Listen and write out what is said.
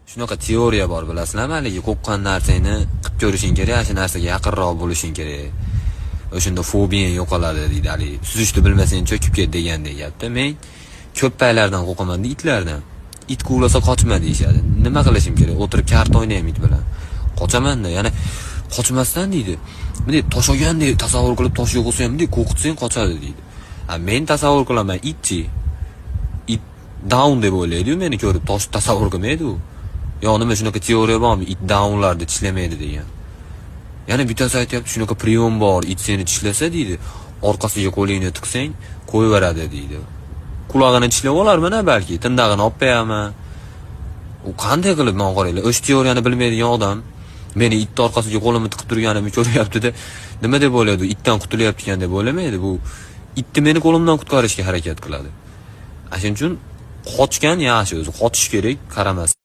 Shunaqa teoriya bor, bilasizlarmi? Haligi qo'rqqan narsangni qilib ko'rishing kerak, shu narsaga yaqinroq bo'lishing kerak. O'shanda fobiyang yo'qoladi deydi. Haligi suzishni bilmasang, cho'kib ket degandek gapda. Men ko'paylardan qo'rqaman, itlardan. It quvlasa, qochma deyishadi. Nima qilishim kerak? O'tirib karta o'ynayman it bilan. Qochaman-da, yana qochmasdan deydi. Bunday tosh olgandek tasavvur qilib, tosh yo'qolsa ham, bunday qo'rqitsang, qochadi deydi. A men tasavvur qilaman, itchi? It down deb o'ylaydi-yu, meni ko'rib tosh tasavvur qilmaydi u. Yo nima, shunaqa teoriya bormi? It downlarni tishlamaydi degan. Yana bittasi aytyapti, shunaqa приём bor, it seni tishlasa deydi, orqasiga qo'lingni tiqsang, qo'yaveradi deydi. Qulog'ini tishlab olarman balki, tirnog'ini olib qo'yaman. U qanday qilib, man qaranglar, o'sha teoriyani bilmaydigan odam meni itni orqasiga qo'limni tiqib turganimni ko'ryapti-da, nima deb o'ylaydi? Itdan qutulyapti ekan deb o'ylamaydi. Bu itni meni qo'limdan qutqarishga harakat qiladi. Shuning uchun qochgan yaxshi o'zi, qochish kerak, qaramas.